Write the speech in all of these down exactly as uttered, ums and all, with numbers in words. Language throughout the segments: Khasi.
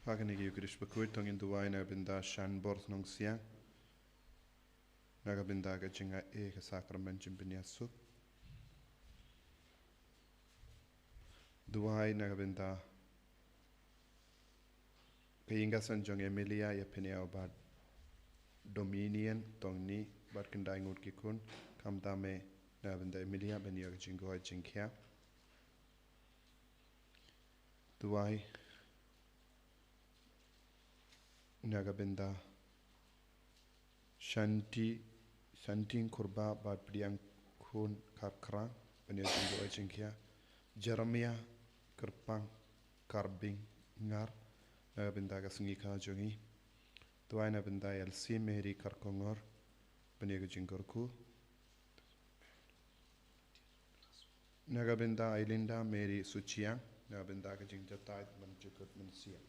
Ha kane ka Eucharist bakhuid to ngin duwai na ka bynta Shanbor Nongsiang, na ka bynta ka jingaiei ka sakramen jingpynïasuk. Duwai na ka bynta ka ïing ka sem jong Emilia ïa Peniel bad Dominion Tongni bad khyndai ngut ki khun, khamtam eh na ka bynta Emilia ban ïoh ka jingkoit jingkhiah. Duwai na ka bynta Shanti, Shanti Khurbah bad Pliang Khun Kharkrang ban ïoh jingkoit jingkhiah. Jeremiah Kyrpang Karbing Ngar, na ka bynta ka sngi kha jong ngi. Duwai na ka bynta Elsie Mary Kharkongor ban ïoh ka jingkyrkhu. Na ka bynta Ailinda Mary Suchiang, na ka bynta ka jingjahthait mynjukut mynsiem.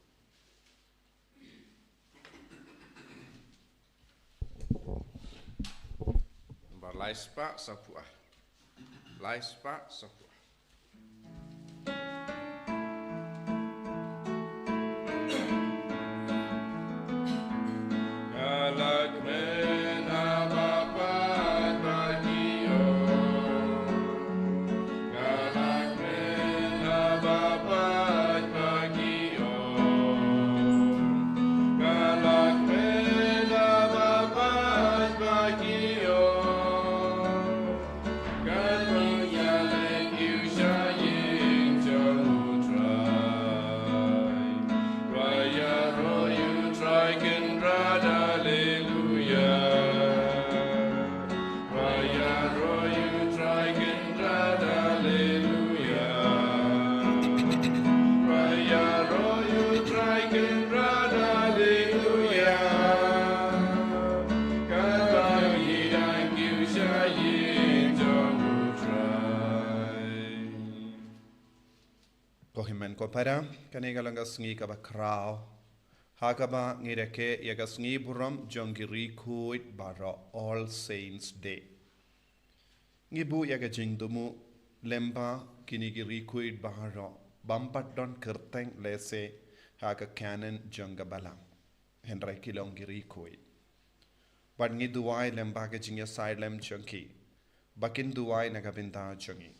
Nambar lai spah saphew ar. Lai spah saphew ar. Ko hynmen ko para, kane ka long ka sngi kaba khraw ha kaba ngi rakhe ïa ka sngi burom jong ki riewkhuid baroh, All Saints Day. Ngi buh ïa ka jingthmu lem ba kine ki riewkhuid baroh bym pat don kyrteng lehse ha ka canon jong ka balang, hynrei ki long ki riewkhuid. Bad ngi duwai lem ba ka jingïasaid lem jong ki ba kin duwai na ka bynta jong ngi.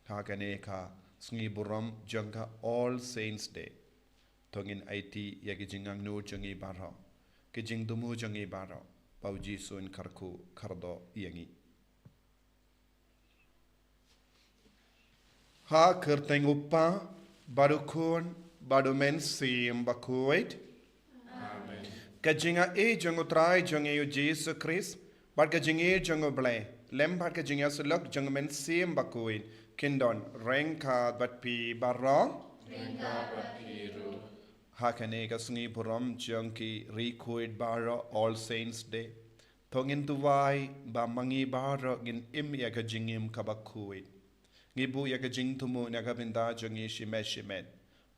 Ha kane ka sngi burom jong ka All Saints Day, to ngin aiti ïa ki jingangnud jong ngi baroh, ki jingthmu jong ngi baroh, ba U Jisu un kyrkhu kyrdoh ïa ngi. Ha ka kyrteng U Kpa bad U Khun bad U Mynsiem Bakhuid. Amen. Ka jingaiei jong U Trai jong ngi U Jisu Khrist bad ka jingïeit jong U Blei lem bad ka jingïasyllok jong U Mynsiem Bakhuid kin don ryngkat bad phi baroh. Ryngkat bad phi ruh. Ha kane ka sngi burom jong ki riewkhuid baroh, All Saints Day, to ngin duwai ba ma ngi baroh ngin im ïa ka jingim kaba khuid. Ngi buh ïa ka jingthmu na ka bynta jong ngi shimet shimet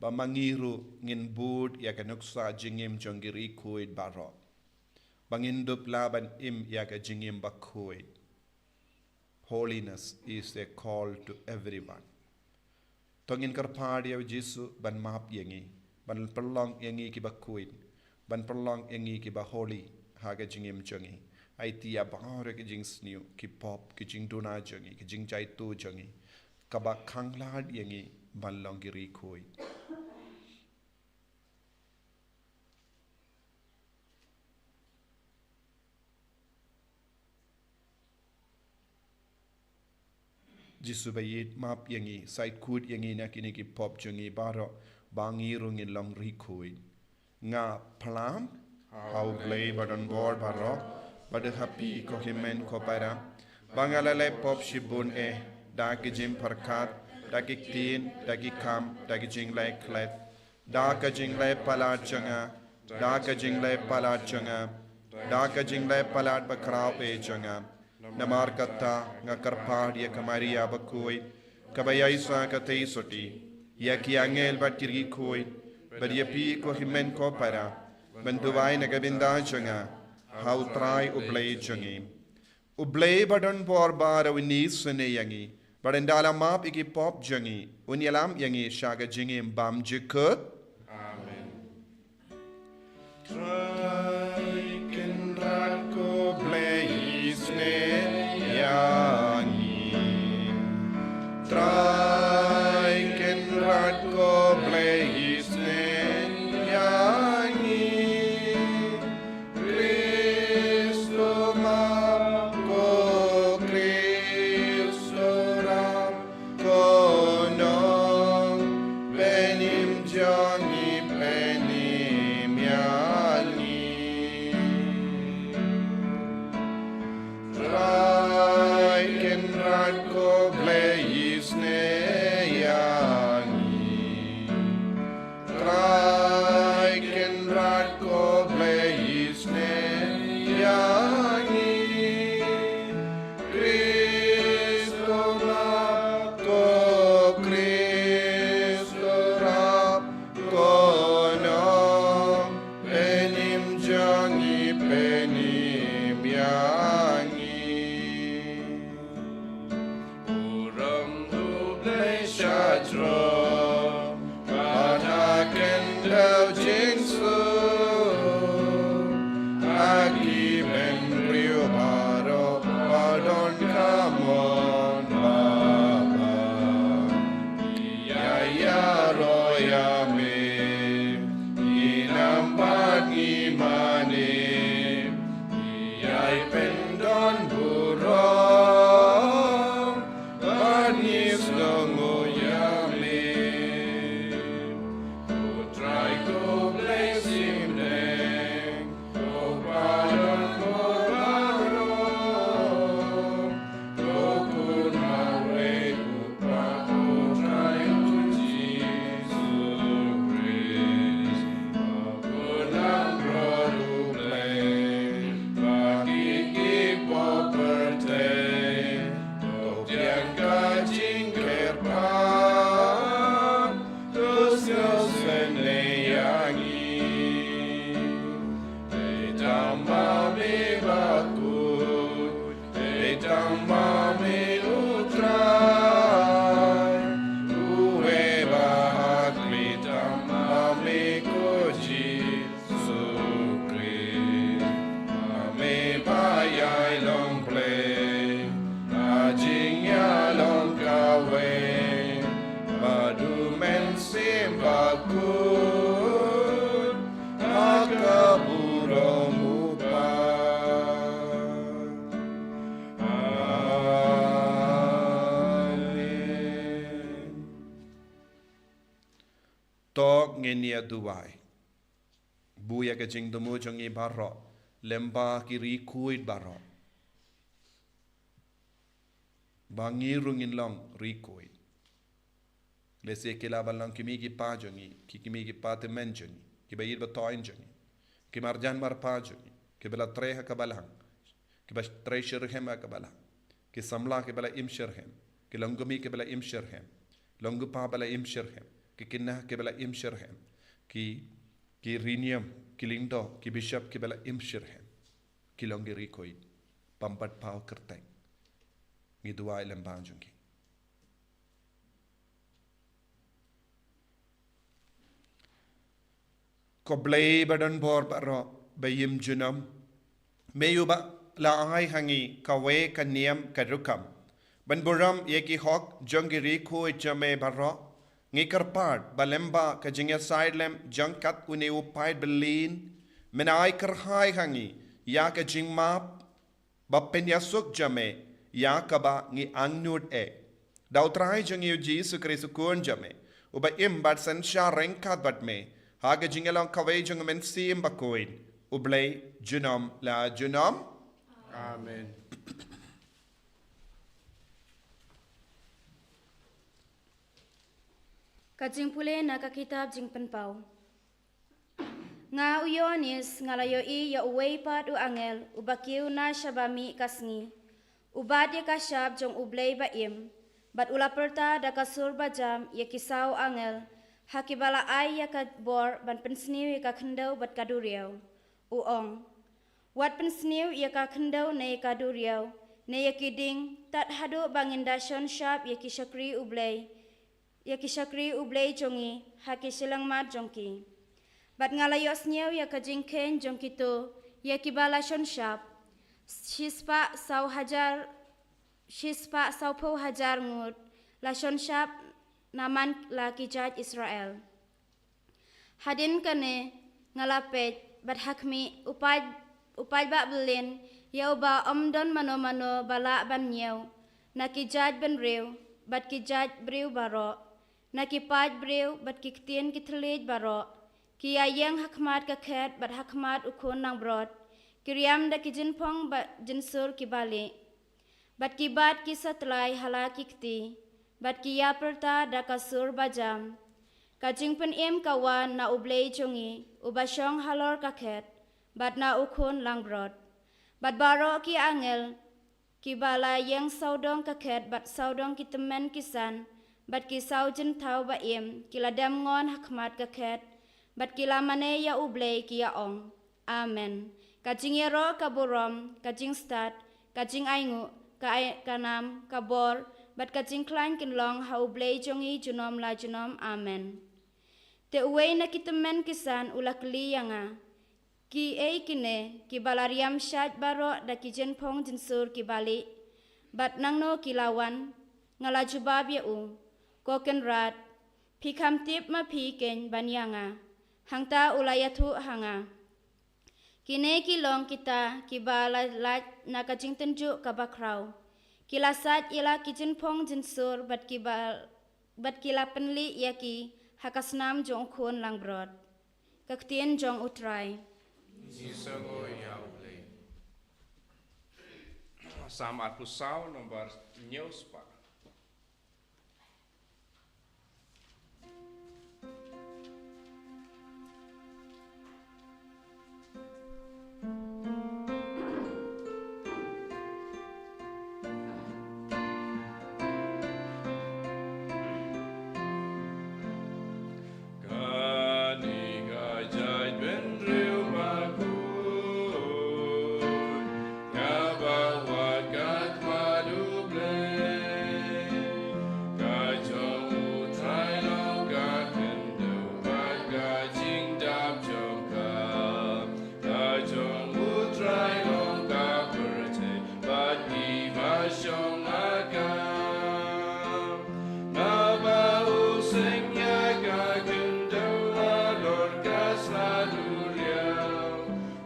ba ma ngi ruh ngin bud ïa ka nuksa jingim jong ki riewkhuid baroh, ba ngin dup lah ban im ïa ka jingim bakhuid. Holiness is a call to everyone. To ngin kyrpad ïa U Jisu ban map ïa ngi, ban pynlong ïa ngi kiba khuid, ban pynlong ïa ngi kiba holy ha ka jingim jong ngi. Aiti ïa baroh ki jingsniew, ki pop, ki jingduna jong ngi, ki jingjaituh jong ngi, kaba khanglad ïa ngi ban long ki riewkhuid. Jisu baieit, map ïa ngi, sait khuid ïa ngi na kine ki pop jong ngi baroh, ba ngi ruh ngin long riewkhuid. Nga phlam ha U Blei ba don bor baroh, bad ha phi ko hynmen ko para, ba nga la leh pop shibun eh, da ki jingpyrkhat, da ki ktien, da ki kam, da ki jingleh klet, da ka jingleh palat jong nga, da ka jingleh palat jong nga, da ka jingleh palat bakhraw eh jong nga. Namar kata nga kyrpad ïa ka Maria bakhuid, kaba ïaishah ka theisotti, ïa ki angel bad ki riewkhuid, bad ïa phi ko hynmen ko para, ban duwai na ka bynta jong nga ha U Trai U Blei jong ngi. U Blei ba don bor baroh un isynei ïa ngi, bad ynda la map ïa ki pop jong ngi, un ïalam ïa ngi sha ka jingim bymjukut. Amen. Trai Kynrad ko Blei isnei ïa ngi. Trai Kynrad ko Blei isnei ïa ngi. Khrist u map, ko Khrist u rap, ko nongpynim jong ngi, pynim ïa ngi. Trai Kynrad ko Blei isnei ïa ngi. Trai Kynrad ko Blei isnei ïa ngi. Khrist u map, ko Khrist u rap, ko nongpynim jong ngi, pynim ïa ngi. Burom U Blei sha jrong, bad ha khyndew jingsuk, ha ki bynriew baroh ba don ka mon babha. Ïa ïaroh ïa me, ngin ym pat ngi mane, ïai pyndon burom, bad ngi sngewnguh ïa me. Ko Trai ko Blei shipneng, ko ba don bor baroh, ko Khun marwei u Kpa, ko Trai U Jisu Khrist, ko Nongpynim U Blei, bad ki ki pyrthei, to pdiang ka jingkyrpad, to sngewsynei ïa ngi. Te tang ba me bakhuid, te tang ba me U Trai, uwei ba ha khlieh, tang ba me ko Jisu Khrist, ba me ba ïai long Blei, ha jingïalong kawei, bad U Mynsiem Bakhuid, ha ka burom U Kpa. Amen. To ngin ïa duwai. Buh ïa ka jingthmu jong ngi baroh, lyngba ki riewkhuid baroh, ba ngi ruh ngin long riewkhuid. Lehse ki lah ban long ki mei ki pa jong ngi, ki, ki mei ki pa tymmen jong ngi, ki ba ïeit ba thoh jong ngi, ki marjan marpa jong ngi, ki ba la trei ha ka balang, ki ba trei shitrhem ha ka balang, ki samla ki ba la im shitrhem, ki longkmie ki ba la im shitrhem, longkpa ba la im shitrhem, ki khynnah ki ba la im shitrhem, ki, ki riewniam, ki lyngdoh, ki bishop ki ba la im shitrhem, ki long ki riewkhuid, bym pat paw kyrteng. Ngi duwai lyngba jong ki. Ko Blei ba don bor baroh, ba im junom, me uba la ai ha ngi kawei ka niam ka rukom ban burom ïa ki hok jong ki riewkhuid jong me baroh. Ngi kyrpad ba lyngba ka jingïasaid lem jong kat une u paid byllien, men ai kyrhai ha ngi ïa ka jingmap ba pynïasuk jong me, ïa kaba ngi angnud eh. Da U Trai jong ngi U Jisu Khrist U Khun jong me, uba im bad synshar ryngkat bad me, ha ka jingïalong kawei jong U Mynsiem Bakhuid, U Blei junom la junom. Amen. Ka jingpule na ka kitab Jingpynpaw. Nga u Ïoannis nga la ïohi ïa uwei pat u angel uba kiew na shaba mih ka sngi, u bat ïa ka shap jong U Blei ba im, bad u la pyrta da ka sur ba jam ïa ki saw angel ha kiba la ai ïa ka bor ban pynsniew ïa ka khyndew bad ka duriaw. U ong, wat pynsniew ïa ka khyndew ne ïa ka duriaw ne ïa ki ding, tad haduh ba ngin da shon shap ïa ki shakri U Blei, ïa ki shakri U Blei jong ngi ha ki shyllangmat jong ki. Bad nga la ïohsngew ïa ka jingkheiñ jong kito ïa kiba la shon shap, shispah saw hajar, shispah sawphew hajar ngut la shon shap na man la ki jait Israel. Hadien kane nga la peit, bad ha khmih, u paid, u paidbah byllien, ïa uba ym don mano mano ba lah ban ñiew, na ki jait bynriew bad ki jait briew baroh, na ki paid briew bad ki ktien ki thylliej baroh, ki ïaïeng ha khmat ka khet bad ha khmat u khun langbrot, ki riam da ki jingphong ba, jingsur kiba lieh, bad ki bat ki satlai ha la ki kti, bad ki ïapyrta da ka sur bajam. Ka jingpynim ka wan na U Blei jong ngi, uba shong halor ka khet, bad na u khun langbrot. Bad baroh ki angel, kiba la ïeng sawdong ka khet bad sawdong ki tymmen ki san, bad ki saw jingthaw ba im, ki la dem ngon ha khmat ka khet, bad ki la mane ïa U Blei, ki ïa ong: Amen. Ka jingïaroh, ka burom, ka jingstad, ka jingainguh, ka ai, ka nam, ka bor, bad ka jingkhlaiñ kin long ha U Blei jong ngi junom la junom. Amen. Te uwei na ki tymmen ki san u la kylli ïa nga: Kiei kine kiba la riam shait baroh da ki jingphong jingsur kiba lieh, bad nangno ki la wan? Nga la jubab ïa u: Ko Kynrad, phi kham tip ma phi keiñ ban ïa nga. Hangta u la ïathuh ha nga: Kine ki long kita kiba la lait na ka jingtynjuh kaba khraw. Ki la sait ïa la ki jingphong jingsur bad kiba, bad ki la pynlieh ïa ki ha ka snam jong u khun langbrot. Ka ktien jong U Trai. Jingsngew ïa U Blei. Salm arphew saw, nombar hynñiew spah. Kane ka jaitbynriew bakhuid, kaba wad ka khmat U Blei. Ka jong U Trai long ka khyndew bad ka jingdap jong ka. Ka jong U Trai long ka pyrthei bad kiba shong ha ka. Naba u seng ïa ka khyndew halor ka sla duriaw.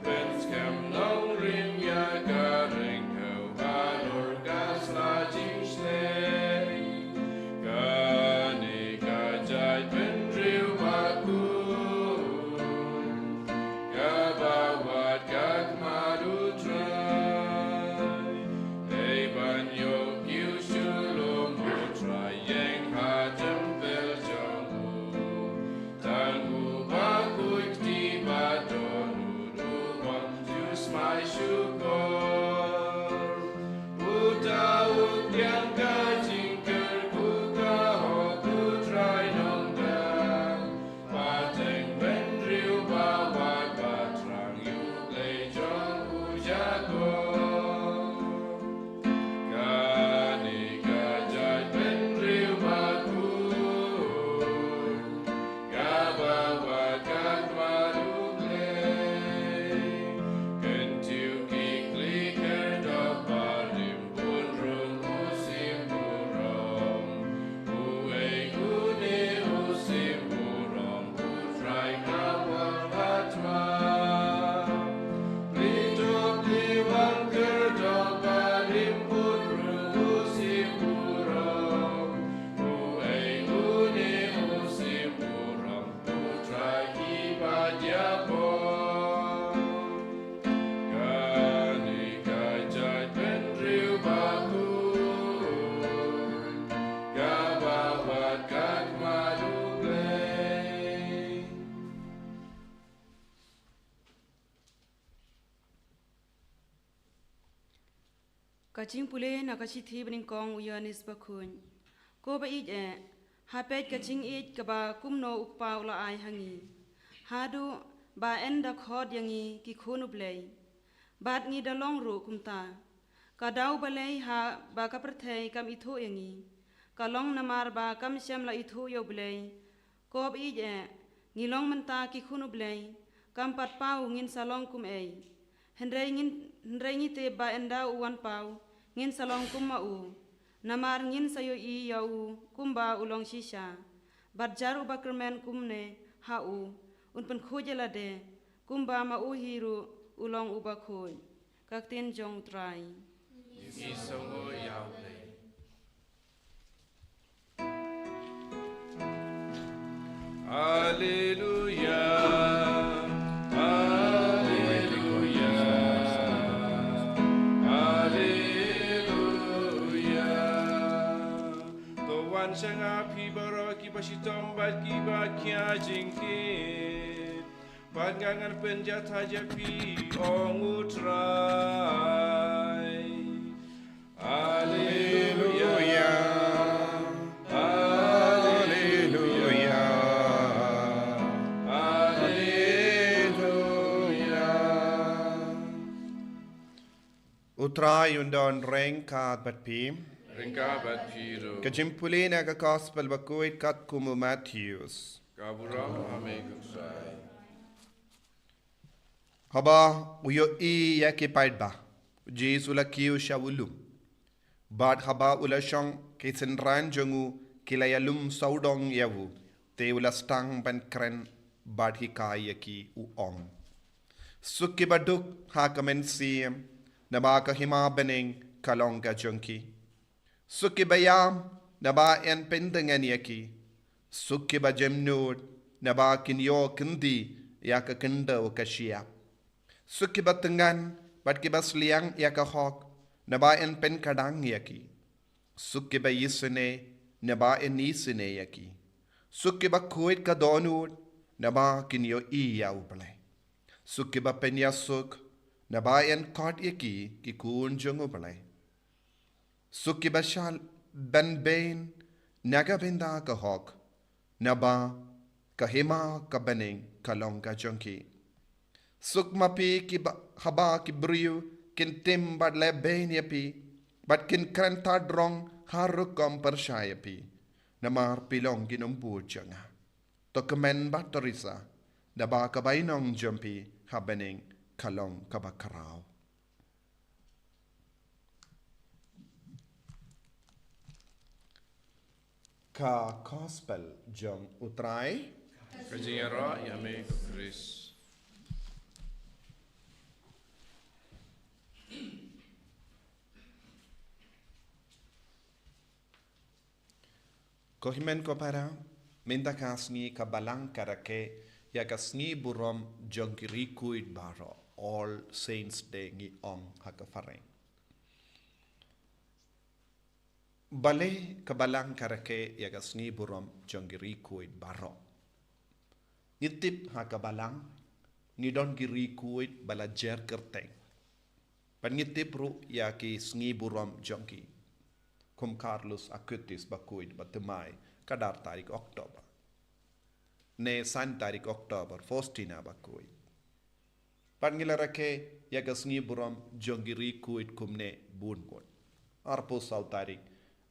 Pynskhem nongrim ïa ka ryngkew halor ka sla jingshlei. Kane ka jaitbynriew bakhuid, kaba wad ka khmat U Trai. Hei ban ïoh kiew shu lum U Trai, ïeng ha templ jong u. Tang u bakhuid kti bad dohnud, u bym ju smai shukor. Uta u pdiang ka jingkyrkhu, ka hok U Trai Nongdang. Pateng bynriew ba wad ba thrang ïa U Blei jong u Jakob. Kane ka jaitbynriew bakhuid, kaba wad ka khmat U Blei. Kyntiew ki khlieh khyrdop barim, bun rung u shim burom. Uei une u shim burom? U Trai ka wad ha tma. Khlieh top khlieh wang, khyrdop barim, bun rung u shim burom. Uei une u shim burom? U Trai ki ba ïapom. Kane ka jaitbynriew bakhuid, kaba wad ka khmat U Blei. Ka jingpule na ka shithi banyngkong u Ïoannis Bakhuid. Ko ba ïeit eh, ha peit ka jingïeit kaba kumno u Kpa u la ai ha ngi, haduh ba yn da khot ïa ngi ki khun U Blei. Bad ngi da long ruh kumta. Ka daw balei haba ka pyrthei kam ithuh ïa ngi? Ka long namar ba kam shym la ithuh ïa U Blei. Ko ba ïeit eh, Ngi long mynta ki khun U Blei, kam pat paw ngin sa long kum ei. Hynrei ngin, hynrei ngi tip ba ynda u wan paw, ngin sa long kum ma u. Namar ngin sa ïohi ïa u kumba u long shisha. Bad jar uba kyrmen kumne ha u, un pynkhuid ïa lade, kumba ma u hi ruh u long uba khuid. Ka ktien jong U Trai. Ngi sngew ïa U Blei. Alleluia, alleluia, alleluia. To wan sha nga phi baroh kiba shitom bad kiba khia jingkit. Bad nga ngan pynjah thaw ïa phi, ong U Trai. Alleluia. Alleluia. Alleluia. U Trai un don ryngkat bad phi. Ryngkat bad phi ruh. Ka jingpule na ka Gospel bakhuid katkum u Mathaios. Ka burom ha me ko Trai. Haba u ïohi ïa ki paidbah, u Jisu u la kiew sha u lum. Bad haba u la shong, ki synran jong u ki la ïalum sawdong ïa u, te u la sdang ban kren bad hikai ïa ki, u ong: Suk kiba duk ha ka mynsiem, naba ka hima bneng ka long ka jong ki. Suk kiba ïam, naba yn pyntngen ïa ki. Suk kiba jemnud, naba kin ïoh kyndi ïa ka khyndew ka shyiap. Suk kiba tngan bad kiba sliang ïa ka hok, naba yn pynkdang ïa ki. Suk kiba isynei, naba yn isynei ïa ki. Suk kiba khuid ka dohnud, naba kin ïohi ïa U Blei. Suk kiba pynïasuk, naba yn khot ïa ki ki khun jong U Blei. Suk kiba shah ban beiñ na ka bynta ka hok, naba ka hima ka bneng ka long ka jong ki. Suk ma phi kiba, haba ki briew kin tim bad leh beiñ ïa phi, bad kin kren tad rong ha rukom pyrshah ïa phi, namar phi long ki nongbud jong nga. To kmen bad to risa, naba ka bainong jong phi ha bneng ka long kaba khraw. Ka Gospel jong U Trai. Ka jingïaroh ïa me ko Khrist. Ko hynmen ko para, mynta ka sngi ka Balang ka rakhe ïa ka sngi burom jong ki riewkhuid baroh, All Saints Day ngi ong ha ka phareng. Balei ka Balang ka rakhe ïa ka sngi burom jong ki riewkhuid baroh? Ngi tip ha ka Balang ngi don ki riewkhuid ba la jer kyrteng. Bad ngi tip ruh ïa ki sngi burom jong ki. Kum Carlos Acutis bakhuid ba thymmai ka ar tarik October. Ne san tarik October, Faustina bakhuid. Bad ngi la rakhe ïa ka sngi burom jong ki riewkhuid kumne bun bun. Arphew saw tarik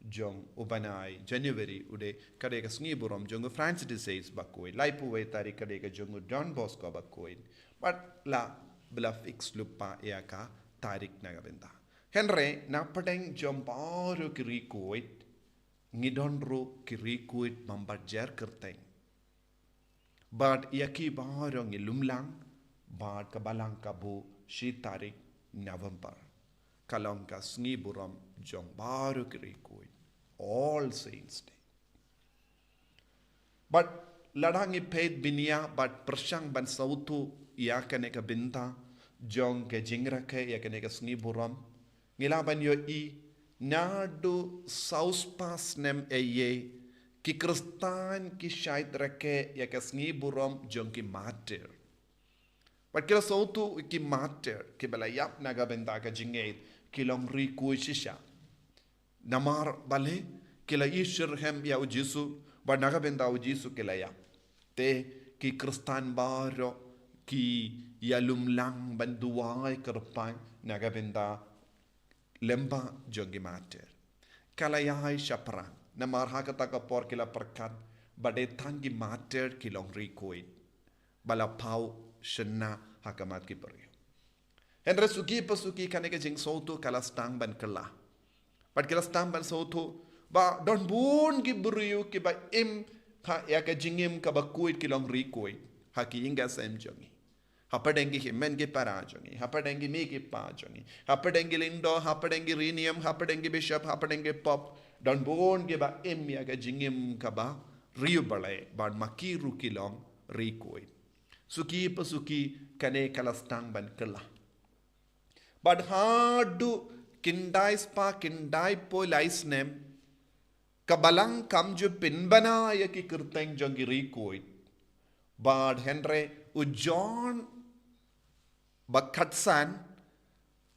jong u bnai January u dei, ka dei ka sngi burom jong u Francis de Sales bakhuid. Laiphew wei tarik ka dei ka jong u Don Bosco bakhuid. Bad la ba la fix lypa ïa ka tarik na ka bynta. Hynrei na pdeng jong baroh ki riewkhuid, ngi don ruh ki riewkhuid bym pat jer kyrteng. Bad ïa ki baroh ngi lum lang, bad ka Balang ka buh shi tarik November. Ka long ka sngi burom jong baroh ki riewkhuid. All Saints Day. Bad lada ngi peit bniah bad pyrshang ban sngewthuh ïa kane ka bynta jong ka jingrakhe ïa kane ka sngi burom, ngi lah ban ïohi naduh saw spah snem A D, ki Khristan ki shait rakhe ïa ka sngi burom jong ki martir. Bad ki la sngewthuh ki martir kiba la ïap na ka bynta ka jingngeit ki long riewkhuid shisha. Namar balei? Ki la ïashitrhem ïa u Jisu, bad na ka bynta u Jisu ki la ïap. Te ki Khristan baroh ki ïalum lang ban duwai kyrpang na ka bynta lyngba jong ki martir. Ka la ïai shaphrang, namar ha kata ka por ki la pyrkhat ba dei tang ki martir ki long riewkhuid. ba la paw shynna ha khmat ki briew. Hynrei suki pa suki kane ka jingsngewthuh ka la sdang ban kylla. Bad ki la sdang ban sngewthuh ba don bun ki briew kiba im ha ïa ka jingim kaba khuid ki long ri khuid ha ki ïing ki sem jong ngi. Hapdeng ki hynmen ki para jong ngi, hapdeng ki mei ki pa jong ngi, hapdeng ki lyngdoh, hapdeng ki riewniam, hapdeng ki bishop, hapdeng ki pope, don bun kiba im ïa ka jingim kaba riewblei, bad ma ki ruh ki long ri khuid. Suki pa suki kane ka la sdang ban kylla. Bad haduh khyndai spah khyndai phew lai snem, ka balang kam ju pynbna ïa ki kyrteng jong ki ri khuid. Bad hynrei u John ba khatsan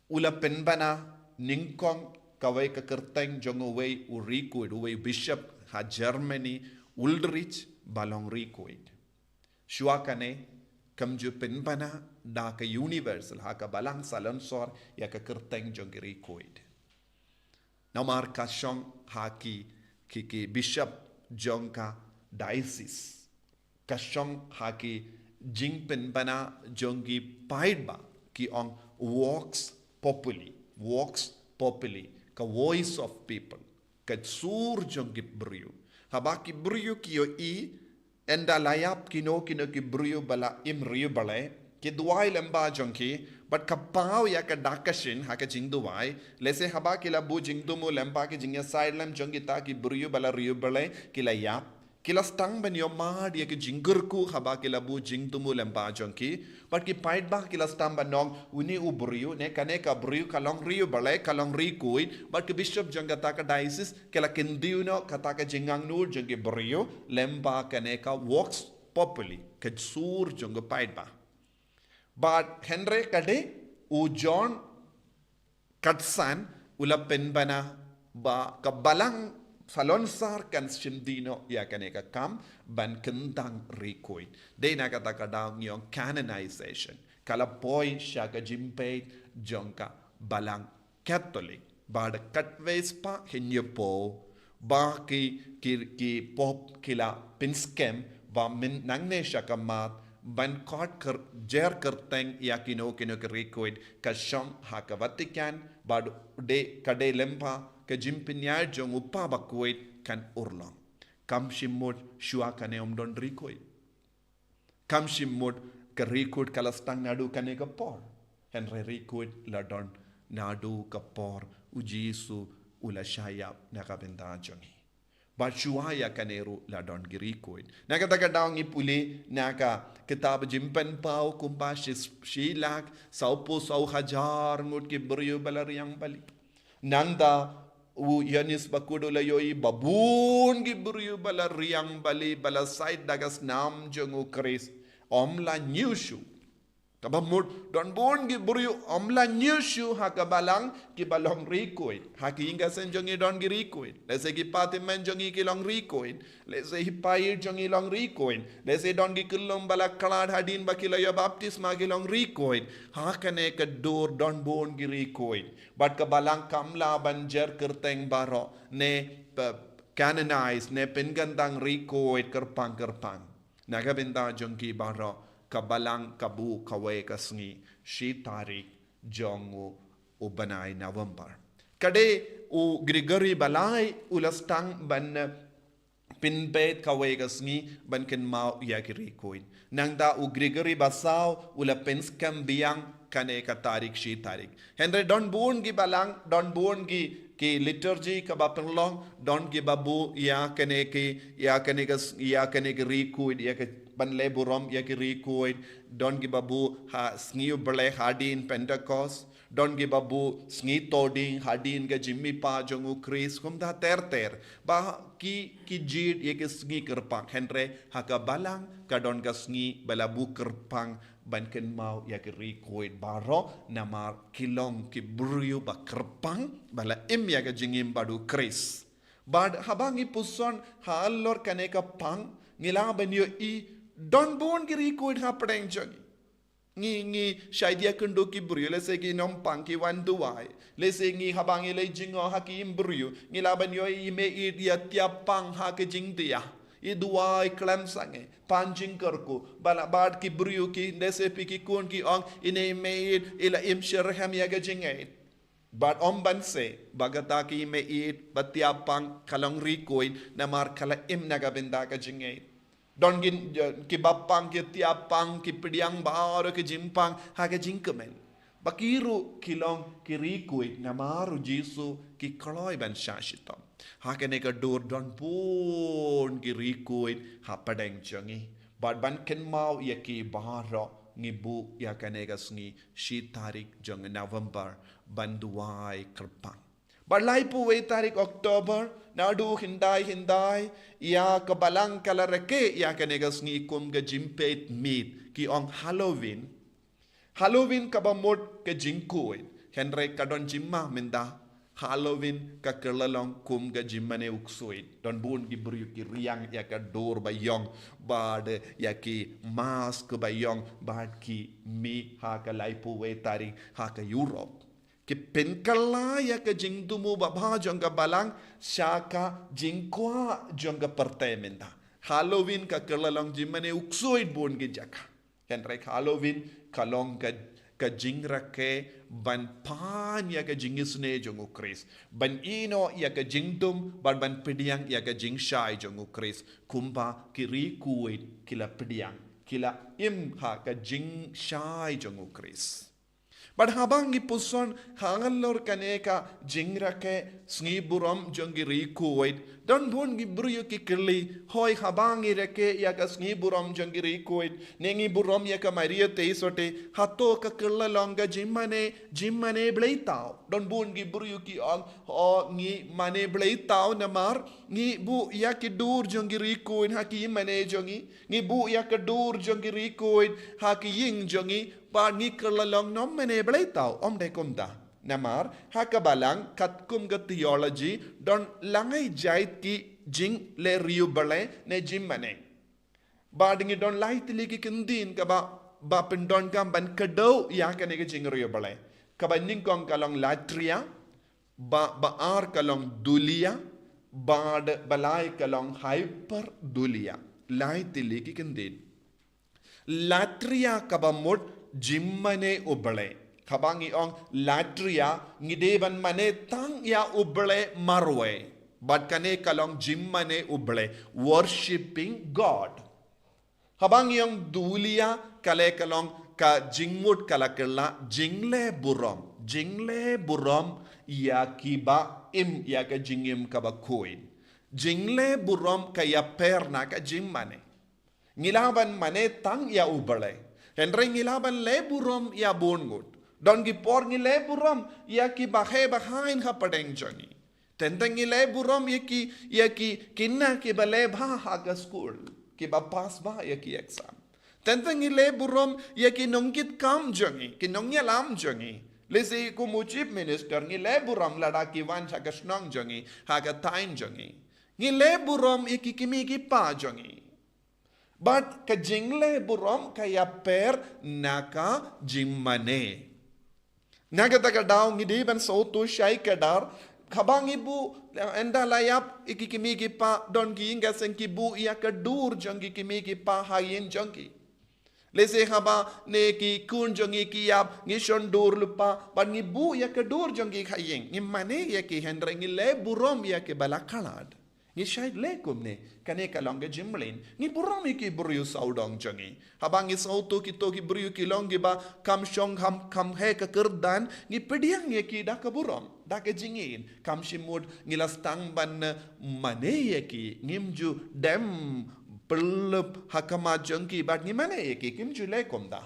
u la pynbna nyngkong kawei ka kyrteng jong uwei u ri khuid, uwei u bishop ha Germany, Ulrich, ba long ri khuid. Shuwa kane kam ju pynbna da ka universal ha ka balang salonsor ïa ka kyrteng jong ki ri khuid. Namar ka shong ha ki, ki, ki bishop jong ka diocese. Ka shong ha ki jingpynbna jong ki paidbah, ki ong vox populi, vox populi, ka voice of people, ka sur jong ki briew. Haba ki briew ki ïohi, ynda la ïap kino kino ki briew ba la im riewblei, ki duwai lyngba jong ki, bad ka paw ïa ka dak ka shin ha ka jingduwai. Lehse haba ki la buh jingthmu lyngba ki jingïasaid lem jong kita ki briew ba la riewblei, ki la ïap, ki la sdang ban ïohmad ïa ki jingkyrkhu haba ki la buh jingthmu lyngba jong ki. Bad ki paidbah ki la sdang ban ong, une u briew, ne kane ka briew ka long riewblei, ka long ri khuid. Bad ki bishop jong kata ka diocese ki la kyntiew noh kata ka jingangnud jong ki briew lyngba kane ka vox populi, ka sur jong ki paidbah. Bad hynrei ka dei u John khatsan u la pynbna ba ka balang salonsor kan shim dih noh ïa kane ka kam ban kyntang ri khuid. Dei na kata ka daw ngi ong canonization. Ka la poi sha ka jingpeit jong ka balang Katholik. Bad katwei spah hynñiewphew ba ki, ki, ki pope ki la pynskhem ba mynta nangne sha khmat ban khot kyr-, jer kyrteng ïa kino kino ki ri khuid ka shong ha ka Vatican, bad dei, ka dei lyngba ka jingpynïaid jong u Papa Bakhuid kan urlong. Kam shym mut shuwa kane ym don ri khuid. Kam shym mut ka ri khuid ka la sdang naduh kane ka por. Hynrei ri khuid la don naduh ka por u Jisu u la shah ïap na ka bynta jong ngi. Bad shuwa ïa kane ruh la don ki ri khuid. Na kata ka daw ngi pule na ka kitab Jingpynpaw kumba shi, shi lak sawphew saw hajar ngut ki briew ba la riang bali. Nangta u Ïoannis Bakhuid u la ïohi ba bun ki briew ba la riang bali, ba la shait da ka snam jong u Khrist, ym la ñiew shuh. Kaba mut don bun ki briew ym la ñiew shuh ha ka balang, kiba long ri khuid. Ha ki ïing ki sem jong ngi don ki ri khuid. Lehse ki pathymmai jong ngi ki long ri khuid. Lehse ki paid jong ngi long ri khuid. Lehse don ki khyllung ba la khlad hadien ba ki la ïoh baptisma ki long ri khuid. Ha kane ka dur don bun ki ri khuid. Bad ka balang kam lah ban jer kyrteng baroh ne pe-, canonize ne pynkyntang ri khuid kyrpang kyrpang. Na ka bynta jong ki baroh ka balang ka buh kawei ka sngi shi tarik jong u, u bnai November. Ka dei u Gregory ba lai u la sdang ban pynbeit kawei ka sngi ban kynmaw ïa ki ri khuid. Nangta u Gregory ba saw u la pynskhem biang kane ka tarik shi tarik. Hynrei don bun ki balang, don bun ki, ki liturgy kaba pynlong, don kiba buh ïa kane ki, ïa kane ka s-, ïa kane ki ri khuid, ïa ka ban leh burom ïa ki ri khuid, don kiba buh ha sngi u Blei hadien Pentecost, don kiba buh sngi Thohdieng hadien ka jingmihpat jong u Khrist, kumta ter ter. Ba ki, ki jied ïa ki sngi kyrpang, hynrei ha ka balang ka don ka sngi ba la buh kyrpang ban kynmaw ïa ki ri khuid baroh namar ki long ki briew ba kyrpang ba la im ïa ka jingim bad u Khrist. Bad haba ngi puson halor kane ka pang ngi lah ban ïohi don bun ki ri khuid hapdeng jong ngi. Ngi, ngi shait ïakynduh ki briew, lehse ki nym pang ki wan duwai. Lehse ngi haba ngi leit jngoh ha ki ïing briew, ngi lah ban ïohi i mei i ïa tiap pang ha ki jingthiah. I duwai khlem sangeh, pan jingkyrkhu, ba la bad ki briew ki, lehse phi ki khun ki ong, ine i mei-ïeit, i la im shitrhem ïa ka jingngeit. Bad ym ban seh, ba kata ki mei-ïeit, ba thiah pang, ka long ri khuid, namar ka la im na ka bynta ka jingngeit. Don ki, ki ba pang, ki thiah pang, ki pdiang baroh ki jingpang, ha ka jingkmen. Ba ki ruh ki long ki ri khuid, namar u Jisu ki kloi ban shah shitom. Ha kane ka dur don bun ki ri khuid, hapdeng jong ngi. Bad ban kynmaw ïa ki baroh ngi buh ïa kane ka sngi shi tarik jong November ban duwai kyrpang. Bad laiphew wei tarik October, naduh hyndai hyndai, ïa ka balang ka la rakhe ïa kane ka sngi kum ka jingpeit miet, ki ong Halloween. Halloween kaba mut ka jingkhuid, hynrei ka don jingma mynta. Halloween ka kylla long kum ka jingmane u ksuid. Don bun ki briew ki riang ïa ka dur ba ïong, bad ïa ki mask ba ïong, bad ki mih ha ka laiphew wei tarik ha ka Europe. Ki pynkylla ïa ka jingthmu babha jong ka balang sha ka jingkwah jong ka pyrthei mynta. Halloween ka kylla long jingmane u ksuid bun ki jaka. Hynrei Halloween ka long ka, ka jingrakhe ban pan ïa ka jingisynei jong u Khrist, ban ïehnoh ïa ka jingdum, ban, ban pdiang ïa ka jingshai jong u Khrist. Kumba ki ri khuid ki la pdiang, ki la im ha ka jingshai jong u Khrist. Bad haba ngi puson halor kane ka jingrakhe sngi burom jong ki ri khuid, don bun ki briew ki kylli, hooid haba ngi rakhe ïa ka sngi burom jong ki ri khuid, ne ngi burom ïa ka Maria Theisotti, hato ka kylla long ka jingmane, jingmane bleitaw? Don bun ki briew ki ong, o ngi mane bleitaw namar ngi buh ïa ki dur jong ki ri khuid ha ki mane jong ngi, ngi buh ïa ka dur jong ki ri khuid ha ki ïing jong ngi, bad ngi kylla long ngi mane bleitaw. Ym dei kumta. Namar ha ka balang katkum ka theology don lai jait ki jingleh riewblei ne jingmane. Bad ngi don lai tylli ki kyntien kaba, ba pyndonkam ban kdew ïa kane ka jingriewblei. Kaba nyngkong ka long latria, ba, ba ar ka long dulia, bad ba lai ka long hyperdulia. Lai tylli ki kyntien. Latria kaba mut jingmane u Blei. Haba ngi ong latria ngi dei ban mane tang ïa u Blei marwei. Bad kane ka long jingmane u Blei, worshipping God. Haba ngi ong dulia, ka leh ka long ka jingmut ka la kylla, jingleh burom, jingleh burom ïa kiba im ïa ka jingim kaba khuid. Jingleh burom ka ïapher na ka jingmane. Ngi lah ban mane tang ïa u Blei, hynrei ngi lah ban leh burom ïa bun ngut. Don ki por ngi leh burom ïa kiba heh ba haiñ hapdeng jong ngi. Teng teng ngi leh burom ïa ki, ïa ki khynnah kiba leh bha ha ka skul, kiba pass bha ïa ki exam. Teng teng ngi leh burom ïa ki nongkitkam jong ngi, ki nongïalam jong ngi. Lehse kum u Chief Minister ngi leh burom lada ki wan ha ka shnong jong ngi, ha ka thaiñ jong ngi. Ngi leh burom ïa ki kmie ki kpa jong ngi. Bad ka jingleh burom ka ïapher na ka jingmane. Na kata ka daw ngi dei ban sngewthuh shai kdar, haba ngi buh, ynda la ïap ïa ki kmie ki kpa, don ki ïing ki sem ki buh ïa ka dur jong ki kmie ki kpa ha ïing jong ki. Lehse haba ne ki khun jong ngi ki ïap, ngi shon dur lypa, bad ngi buh ïa ka dur jong ki ha ïing. Ngi mane ïa ki, hynrei ngi leh burom ïa kiba la khlad. Ngi shait leh kumne, kane ka long ka jingmlien. Ngi burom ïa ki briew sawdong jong ngi. Haba ngi sngewthuh kito ki briew ki long kiba kham shong kham, kham heh ka kyrdan, ngi pdiang ïa ki da ka burom, da ka jingïeit. Kham shym mut ngi la sdang ban mane ïa ki, ngim ju dem pyllup ha khmat jong ki bad ngi mane ïa ki, kim ju leh kumta.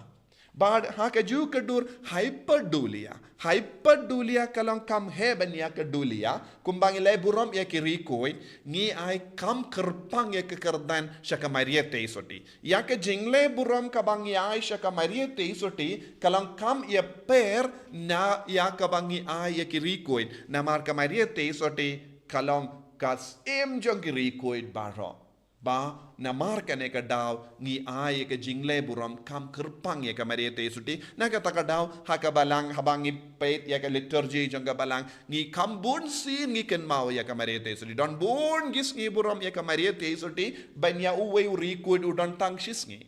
Bad ha kajuh ka dur hyperdulia. Hyperdulia ka long kham heh ban ïa ka dulia, kumba ngi leh burom ïa ki ri khuid, ngi ai kham kyrpang ïa ka kyrdan sha ka Maria Theisotti. Ïa ka jingleh burom kaba ngi ai sha ka Maria Theisotti, ka long kham ïapher na ïa kaba ngi ai ïa ki ri khuid, namar ka Maria Theisotti ka long ka syiem jong ki ri khuid baroh. Ba namar kane ka daw ngi ai ïa ka jingleh burom kham kyrpang ïa ka Maria Theisotti. Na kata ka daw ha ka balang, haba ngi peit ïa ka liturgy jong ka balang, ngi kham bun sien ngi kynmaw ïa ka Maria Theisotti. Don bun ki sngi burom ïa ka Maria Theisotti, ban ïa uwei u riewkhuid u don tang shi sngi.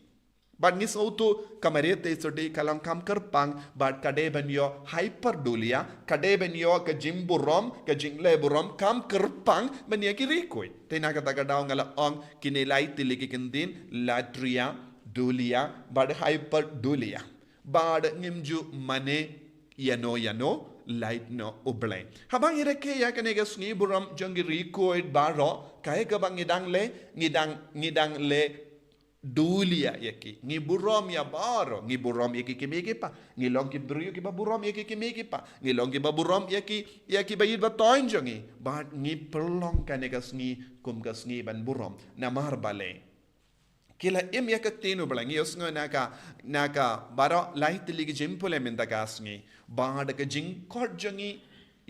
Bad ngi sngewthuh ka Maria Theisotti ka long kham kyrpang, bad ka dei ban ïoh hyperdulia, ka dei ban ïoh ka jingburom, ka jingleh burom kham kyrpang ban ïa ki riewkhuid. Te na kata ka daw nga la ong kine lai tylli ki kyntien, latria, dulia bad hyperdulia. Bad ngim ju mane ïano ïano, lait noh U Blei. Haba ngi rakhe ïa kane ka sngi burom jong ki riewkhuid baroh, kaei kaba ngi dang leh, ngi dang, ngi dang leh dulia ïa ki. Ngi burom ïa baroh, ngi burom ïa ki kmie ki kpa. Ngi long ki briew kiba burom ïa ki kmie ki kpa. Ngi long kiba burom ïa ki, ïa ki ba ïeit ba toiñ jong ngi. Bad ngi pynlong kane ka sngi kum ka sngi ban burom. Namar balei? Ki la im ïa ka ktien U Blei. Ngi ïohsngew na ka, na ka baroh lai tylli ki jingpule mynta ka sngi. Bad ka jingkhot jong ngi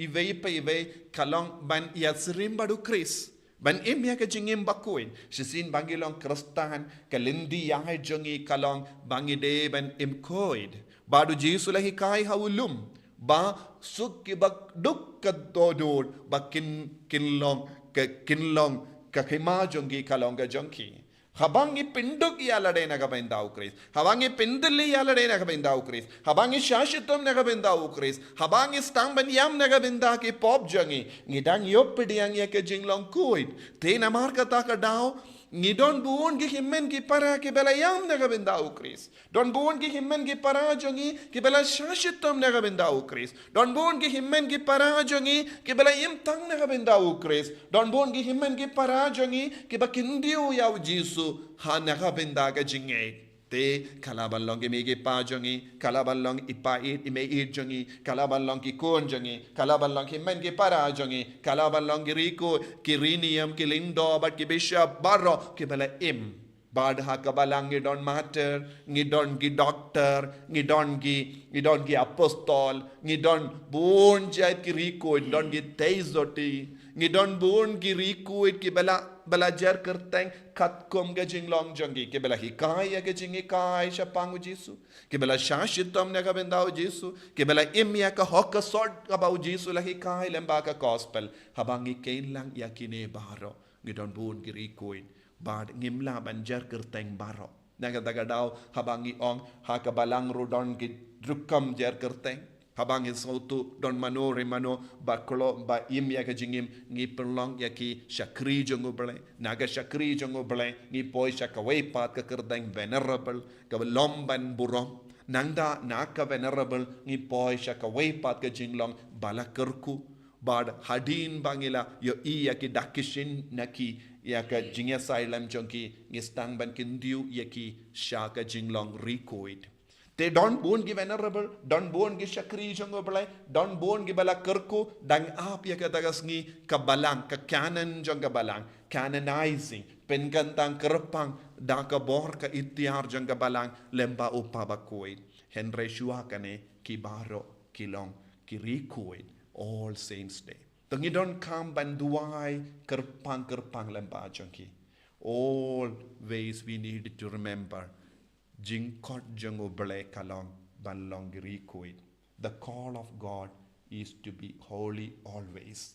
iwei pa iwei ka long ban ïasyriem bad U Khrist, ban im ïa ka jingim bakhuid. Shisien ba ngi long Khristan, ka lynti ïaid jong ngi ka long ba ngi dei ban im khuid. Bad U Jisu la hikai ha u lum ba suk kiba duk ka dohnud, ba kin, kin long ka, kin long ka hima jong ki ka long ka jong ki. Haba ngi pynduk ïa lade na ka bynta U Khrist, haba ngi pyntylli ïa lade na ka bynta U Khrist, haba ngi shah shitom na ka bynta U Khrist, haba ngi sdang ban ïam na ka bynta ki pop jong ngi, ngi dang ïoh pdiang ïa ka jinglong khuid. Te namar kata ka daw ngi don bun ki hynmen ki para kiba la ïam na ka bynta U Khrist. Don bun ki hynmen ki para jong ngi kiba la shah shitom na ka bynta U Khrist. Don bun ki hynmen ki para jong ngi kiba la im tang na ka bynta U Khrist. Don bun ki hynmen ki para jong ngi kiba kyntiew ïa U Jisu ha na ka bynta ka jingngeit. Te ka lah ban long ki kmie ki kpa jong ngi, ka lah ban long i pa ïeit i mei ïeit jong ngi, ka lah ban long ki khun jong ngi, ka lah ban long ki hynmen ki para jong ngi, ka lah ban long ki riewkhuid, ki riewniam, ki lyngdoh bad ki bishop baroh kiba la im. Bad ha ka balang ngi don martyr, ngi don ki doktor, ngi don ki, ngi don ki apostol, ngi don bun jait ki riewkhuid, don ki Theisotti, ngi don bun ki riewkhuid kiba la, ba la jer kyrteng katkum ka jinglong jong ki, kiba la hikai ïa ka jinghikai shaphang U Jisu, kiba la shah shitom na ka bynta U Jisu, kiba la im ïa ka hok ka sot kaba U Jisu la hikai lyngba ka gospel. Haba ngi kheiñ lang ïa kine baroh, ngi don bun ki riewkhuid. Bad ngim lah ban jer kyrteng baroh. Na kata ka daw haba ngi ong ha ka balang ruh don ki rukom jer kyrteng. Haba ngi sngewthuh don mano re mano ba khlem ba im ïa ka jingim, ngi pynlong ïa ki shakri jong U Blei. Na ka shakri jong U Blei ngi poi sha kawei pat ka kyrteng venerable, kaba long ban burom. Nangta na ka venerable ngi poi sha kawei pat ka jinglong ba la kyrkhu. Bad hadien ba ngi la ïohi ïa ki dak ki shin na ki, ïa ka jingïasaid lem jong ki, ngi sdang ban kyntiew ïa ki sha ka jinglong riewkhuid. Te don bun ki venerable, don bun ki shakri jong U Blei, don bun kiba la kyrkhu, dang ap ïa kata ka sngi ka balang, ka canon jong ka balang, canonizing, pynkyntang kyrpang da ka bor ka iktiar jong ka balang lyngba U Kpa bakhuid. Hynrei shuwa kane ki baroh ki long ki riewkhuid, All Saints Day. To ngi donkam ban duwai kyrpang kyrpang lyngba jong ki. Always we need to remember, jingkhot jong U Blei ka long ban long ki riewkhuid. The call of God is to be holy always.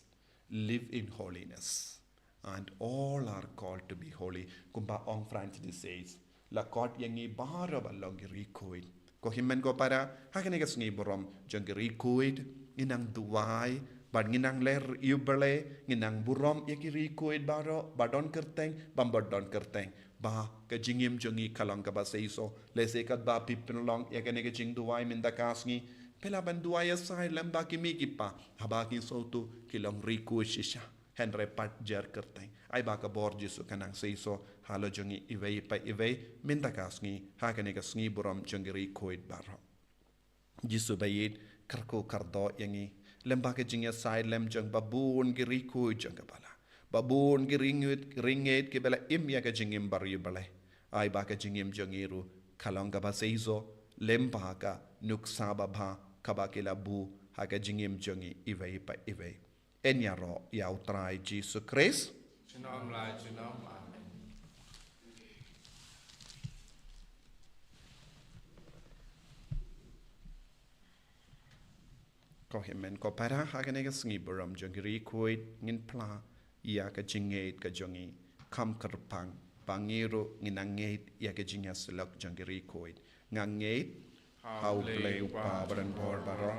Live in holiness. And all are called to be holy. Kumba ong Francis de Sales, la khot ïa ngi baroh ban long ki riewkhuid. Ko hynmen ko para, ha kane ka sngi burom jong ki riewkhuid, ngin nang duwai bad ngin nang ler ïa U Blei, ngin nang burom ïa ki riewkhuid baroh ba don kyrteng bad bym don kyrteng, ba ka jingim jong ngi ka long kaba seisoh. Lehse katba phi pynlong ïa kane ka jingduwai mynta ka sngi, phi lah ban duwai ïasaid lyngba ki kmie ki kpa, haba ki sngewthuh ki long riewkhuid shisha. Hynrei pat jer kyrteng. Ai ba ka bor Jisu kan nang seisoh halor jong ngi iwei pa iwei mynta ka sngi, ha kane ka sngi burom jong ki riewkhuid baroh. Jisu ba ïeit, kyrkhu kyrdoh ïa ngi lyngba ka jingïasaid lem jong ba bun ki riewkhuid jong ka balang, ba bun ki riewngeit, riewngeit kiba la im ïa ka jingim bariewblei. Ai ba ka jingim jong ngi ruh ka long kaba seisoh lyngba ka nuksa babha kaba ki la buh ha ka jingim jong ngi iwei pa iwei. Yn ïaroh ïa U Trai Jisu Khrist. Junom la junom. Amen. Ko hynmen ko para, ha kane ka sngi burom jong ki riewkhuid ngin phla ïa ka jingngeit ka jong ngi kham kyrpang, ba ngi ruh ngin nang ngeit ïa ka jingïasyllok jong ki riewkhuid. Nga ngeit ha U Blei U Kpa badonbor baroh,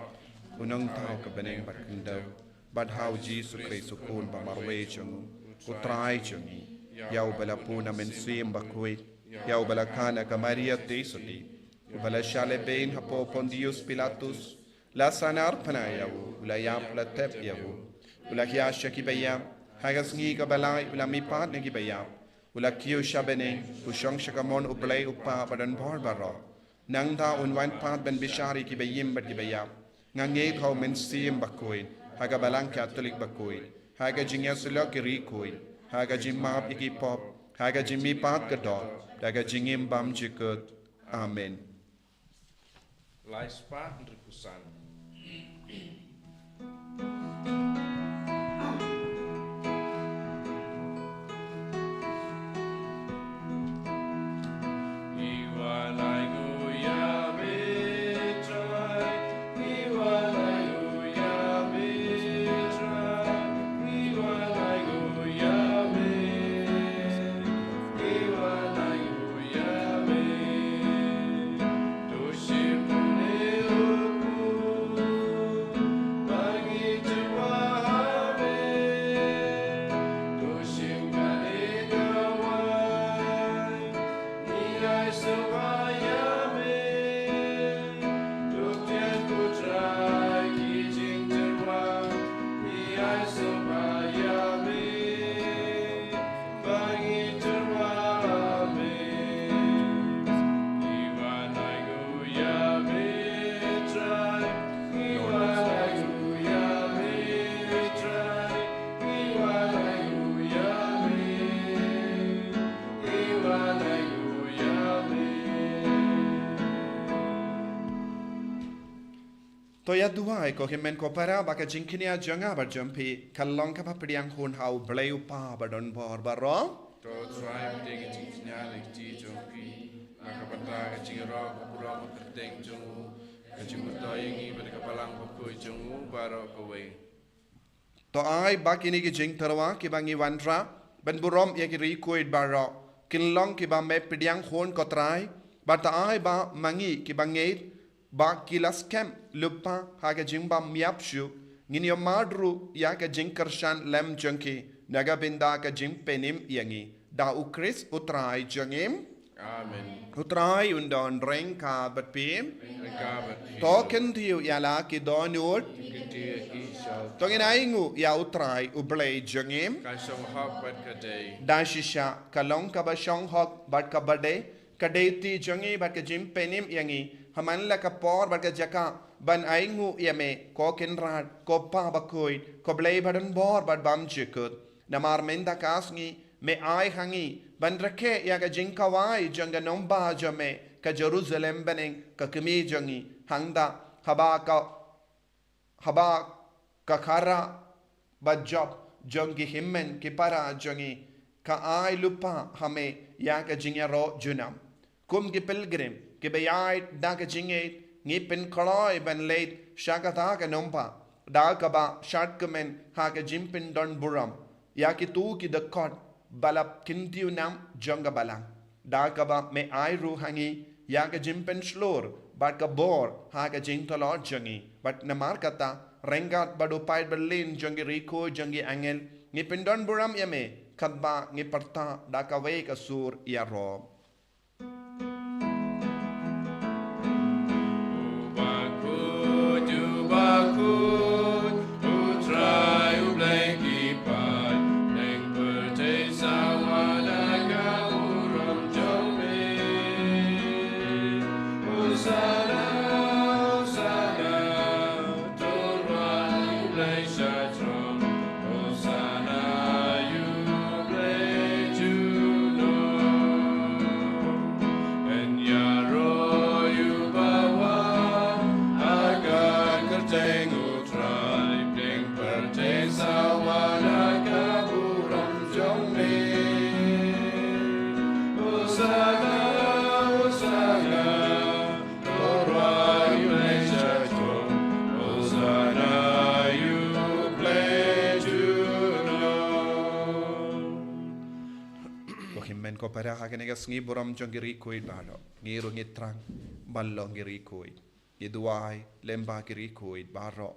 U Nongthaw ka bneng bad khyndew, bad ha U Jisu Khrist U Khun ba marwei jong u, U Trai jong ngi, ïa uba la pun na Mynsiem Bakhuid, ïa uba la kha na ka Maria Theisotti, uba la shah lehbeiñ hapoh Pontius Pilatus, la sahnarphna ïa u, u la ïap, la thep ïa u, u la hiar sha ki baïap, ha ka sngi kaba lai u la mihpat na ki baïap, u la kiew sha bneng, u shong sha kamon U Blei U Kpa badonbor baroh. Nangta un wan pat ban bishar ïa ki baïm bad ki baïap. Nga ngeit ha U Mynsiem Bakhuid, ha ka Balang Katholik bakhuid, ha ka jingïasyllok ki riewkhuid, ha ka jingmap ïa ki pop, ha ka jingmihpat ka doh, ha ka jingim bymjukut. Amen. Lai spah hynriewphew san. To ïa duwai ko hynmen ko para, ba ka jingkñia jong nga bad jong phi kan long kaba pdiang hun ha U Blei U Kpa badonbor baroh. To Trai, pdiang ka jingkñia na ka kti jong phi, na ka bynta ka jingïaroh ka burom ka kyrteng jong u, ka jingmyntoi ïa ngi bad ka Balang Bakhuid jong u baroh kawei. To ai ba kine ki jingtyrwa kiba ngi wanrah ban burom ïa ki riewkhuid baroh kin long kiba me pdiang hun ko Trai, bad to ai ba ma ngi kiba ngeit ba ki la skhem lypa ha ka jingbym ïap shuh, ngin ïohmad ruh ïa ka jingkyrshan lem jong ki na ka bynta ka jingpynim ïa ngi. Da U Khrist U Trai jong ngi. Amen. U Trai un don ryngkat bad phi. Ryngkat bad phi. To kyntiew ïa la ki dohnud. Kyntiew ïa ki shah. To ngin ainguh ïa U Trai U Blei jong ngi. Ka shong hok bad ka dei. Da shisha ka long kaba shong hok bad kaba dei, ka dei ti jong ngi bad ka jingpynim ïa ngi ha man la ka por bad ka jaka ban ainguh ïa me, ko Kynrad, ko Pa Bakhuid, ko Blei badonbor bad bymjukut. Namar mynta ka sngi me ai ha ngi ban rakhe ïa ka jingkhawai jong ka nongbah jong me, ka Jerusalem bneng, ka kmie jong ngi. Hangta haba ka, haba ka khara bajop jong ki hynmen ki para jong ngi ka ai lypa ha me ïa ka jingïaroh junom. Kum ki pilgrim kiba ïaid da ka jingngeit, ngi pynkloi ban leit sha kata ka nongbah da kaba shadkmen ha ka jingpyndonburom ïa kito ki dkhot ba la kyntiew nam jong ka Balang. Da kaba me ai ruh ha ngi ïa ka jingpynshlur bad ka bor ha ka jingtlot jong ngi. Bad namar kata, ryngkat bad u paid bymlien jong ki riewkhuid jong ki angel, ngi pyndonburom ïa me, katba ngi pyrta da kawei ka sur ïaroh. Lada ha kane ka sngi burom jong ki riewkhuid baroh, ngi ruh ngi thrang ban long ki riewkhuid. Ngi duwai lyngba ki riewkhuid baroh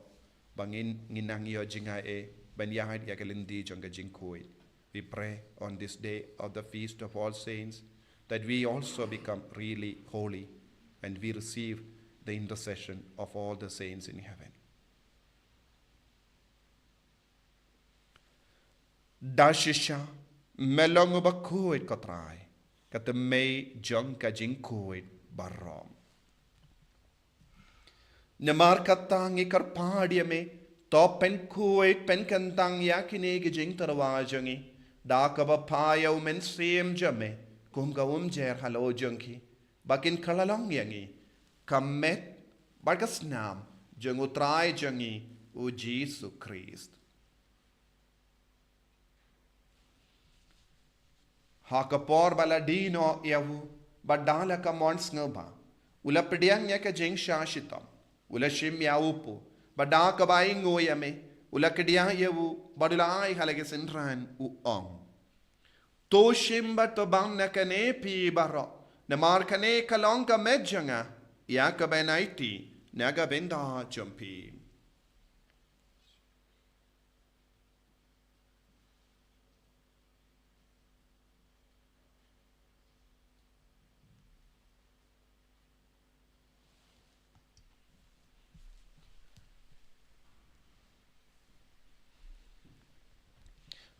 ba ngin, ngin nang ïoh jingaiei ban ïaid ïa ka lynti jong ka jingkhuid. We pray on this day of the Feast of All Saints that we also become really holy and we receive the intercession of all the saints in heaven. Da shisha me long uba khuid, ko Trai, ka thymmei jong ka jingkhuid baroh. Namar kata ngi kyrpad ïa me, to pynkhuid pynkyntang ïa kine ki jingtyrwa jong ngi da kaba phah ïa u Mynsiem jong me kum ka umjer halor jong ki, ba kin kylla long ïa ngi ka met bad ka snam jong u Trai jong ngi u Jisu Khrist. Ha ka por ba la die noh ïa u, bad da la ka mon sngewbha, u la pdiang ïa ka jingshah shitom, u la shim ïa u pud, bad da kaba ainguh ïa me, u la kdiah ïa u, bad u la ai ha la ki synran, u ong: To shim bad to bam na kane phi baroh, namar kane ka long ka met jong nga ïa ka ban aiti na ka bynta jong phi.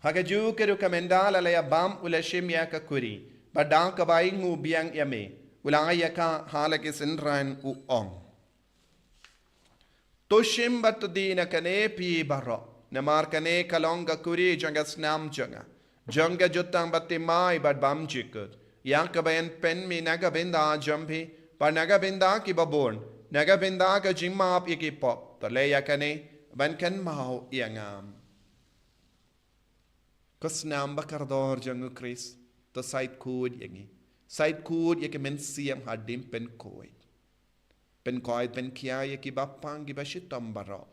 Ha kajuh ka ruh ka mynda la la ïa bam u la shim ïa ka kuri, bad da kaba ainguh biang ïa me, u la ai ïa ka ha la ki synran, u ong: To shim bad to die na kane phi baroh, namar kane ka long ka kuri jong ka snam jong nga, jong ka jutang baptisma bad bymjukut, ïa ka ban pynmih na ka bynta jong phi bad na ka bynta ki babun, na ka bynta ka jingmap ïa ki pop. To leh ïa kane ban kynmaw ïa nga. Ka snam ba kordor jong u Khrist, to shait khuid ïa ngi, shait khuid ïa ki mynsiem hadien pynkhuid. Pynkhuid pynkhia ïa kiba pang kiba shitom baroh.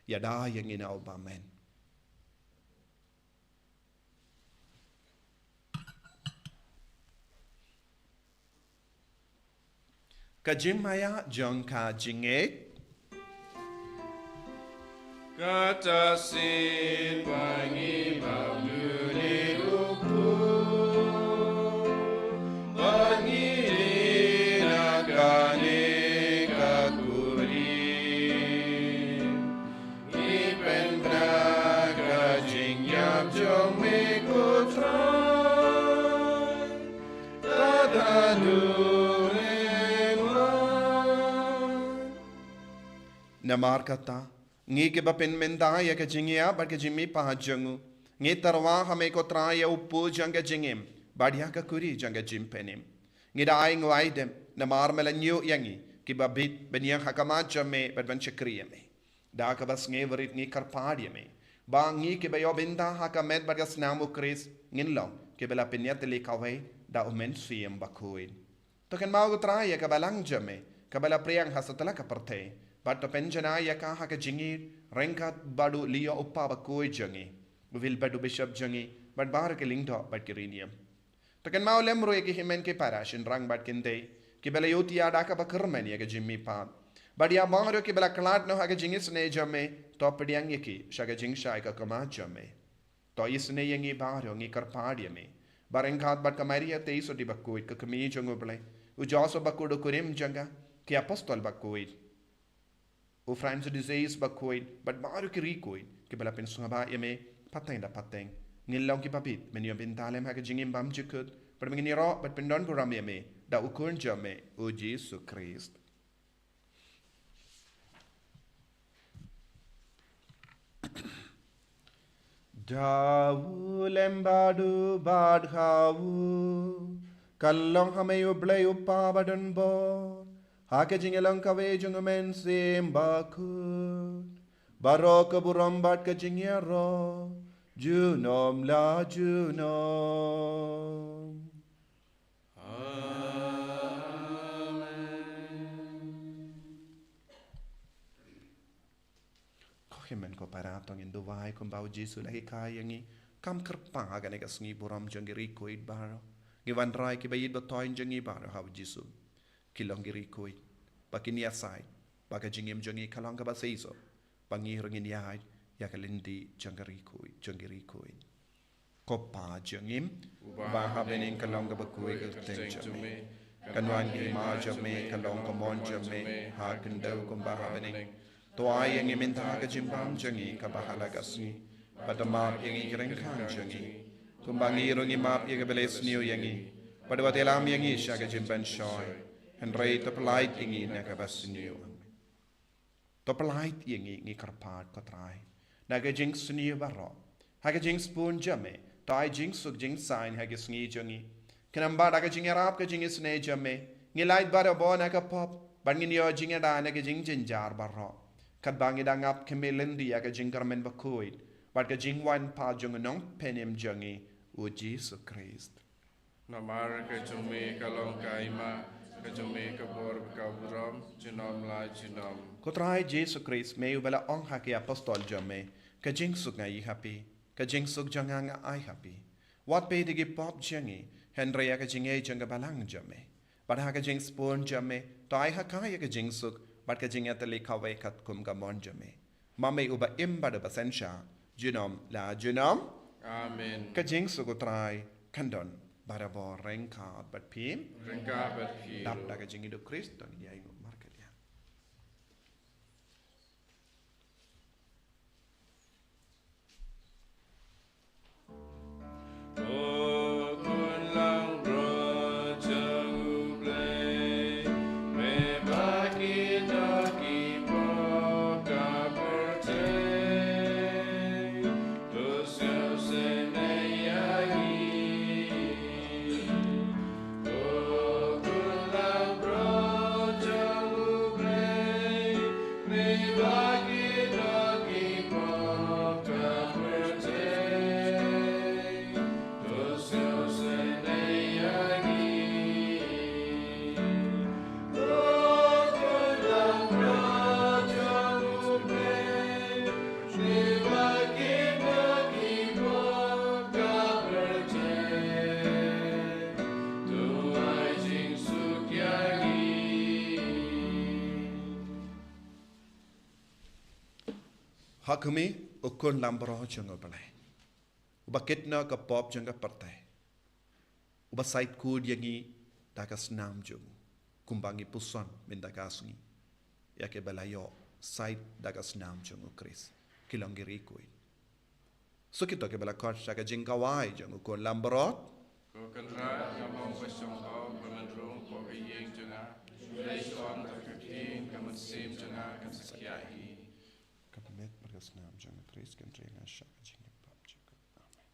Ïada ïa ngi na u bymman. Ka jingmaïa jong ka jingngeit. Kata shisien ba ngi bam ïa u Trai, ba ngi die na kane ka kuri. Ngi pynbna ka jingïap jong me ko Trai, tat haduh mynta. Namar kata, ngi kiba pynmynta ïa ka jingïap bad ka jingmihpat jong u, ngi tyrwa ha me ko Trai ïa u pud jong ka jingim bad ïa ka kuri jong ka jingpynim. Ngi da ainguh aidem namar me la ñiew ïa ngi kiba bit ban ïeng ha khmat jong me bad ban shakri ïa me. Da kaba sngewrit ngi kyrpad ïa me ba ngi kiba ïoh bynta ha ka met bad ka snam u Khrist ngin long kiba la pynïatylli kawei da u Mynsiem Bakhuid. To kynmaw ko Trai ïa ka balang jong me kaba la phriang ha satlak ka pyrthei, bad to pynjanai ïa ka ha ka jingïeit ryngkat bad u Leo u Kpa Bakhuid jong ngi, u Wilbert u Bishop jong ngi, bad baroh ki lyngdoh bad ki riewniam. To kynmaw lem ruh ïa ki hynmen ki para shynrang bad kynthei kiba la ïohthiah da kaba kyrmen ïa ka jingmihpat, bad ïa baroh kiba la khlad noh ha ka jingisynei jong me, to pdiang ïa ki sha ka jingshai ka khmat jong me. To isynei ïa ngi baroh, ngi kyrpad ïa me ba ryngkat bad ka Maria Theisotti Bakhuid, ka Kmie jong u Blei, u Joseph Bakhuid u kurim jong ka, ki Apostol Bakhuid, u Francis de Sales Bakhuid bad baroh ki riewkhuid kiba la pynsngewbha ïa me pateng da pateng, ngin long kiba bit ban ïoh bynta lem ha ka jingim bymjukut, bad ba ngin ïaroh bad pyndonburom ïa me da u Khun jong me u Jisu Khrist. Da u lem bad u bad ha u, ka long ha me u Blei u Kpa badonbor, ha ka jingïalong kawei jong u Mynsiem Bakhuid, baroh ka burom bad ka jingïaroh junom la junom. Amen. Ko hynmen ko para, to ngin duwai kumba u Jisu u la hikai ïa ngi. Kam kyrpang ha kane ka sngi burom jong ki riewkhuid baroh. Ngi wanrah ïa ki ba ïeit ba thoiñ jong ngi baroh ha u Jisu, ki long ki riewkhuid, ba kin ïasaid ba ka jingim jong ngi ka long kaba seisoh, ba ngi ruh ngin ïaid ïa ka lynti jong ka riewkhuid, jong ki riewkhuid. Ko Pa jong ngi uba ha bneng, ka long kaba khuid ka kyrteng jong me. Kan wan ka hima jong me, ka long ka mon jong me ha khyndew kumba ha bneng. To ai ïa ngi mynta ka jingbam jong ngi kaba ha la ka sngi, bad to map ïa ngi ki ryngkang jong ngi, kumba ngi ruh ngi map ïa kiba la sniew ïa ngi. Bad wat ïalam ïa ngi sha ka jingpynshoi, hynrei to pyllait ïa ngi na kaba sniew. Amen. To pyllait ïa ngi, ngi kyrpad, ko Trai, na ka jingsniew baroh. Ha ka jingsbun jong me, to ai jingsuk jingsaiñ ha ka sngi jong ngi. Khnang ba da ka jingïarap ka jingisynei jong me, ngin lait barabor na ka pop, bad ngin ïoh jingïada na ka jingjynjar baroh, katba ngi dang ap khmih lynti ïa ka jingkyrmen bakhuid bad ka jingwan pat jong u Nongpynim jong ngi, u Jisu Khrist. Namar ka jong me ka long ka hima, ka jong me ka bor bad ka burom, junom la junom. Ko Trai Jisu Khrist, me uba la ong ha ki apostol jong me, ka jingsuk nga ai ha phi, ka jingsuk jong nga nga ai ha phi. Wat peit ïa ki pop jong ngi, hynrei ïa ka jingngeit jong ka balang jong me. Bad ha ka jingsbun jong me, to ai ha ka ïa ka jingsuk bad ka jingïatylli kawei katkum ka mon jong me. Ma me uba im bad uba synshar, junom la junom. Amen. Ka jingsuk u Trai kan don barabor ryngkat bad phi. Ryngkat bad phi. Dap da ka jingïeit u Khrist, to ngin ïainguh markylliang. Ha khmih, u khun lambaroh jong U Blei, uba kit noh ka pop jong ka pyrthei, uba said kut ïa ngi da ka snam jong u, kumba ngi puson mynta ka sngi ïa kiba la ïoh said da ka snam jong u Khrist, ki long ki riewkhuid. Sa kito kiba la khot sha ka jingkawai jong u khun lambaroh. Ko Kynrad, ngam ong ba shong hok, ba men rung hapoh ka ïing jong nga, hynrei shu ong da ka ktien, ka mynsiem jong nga kan sa khia hi. Ka met bad ka snam jong u Khrist kan trei ïa nga sha ka jingim bymjukut. Amen.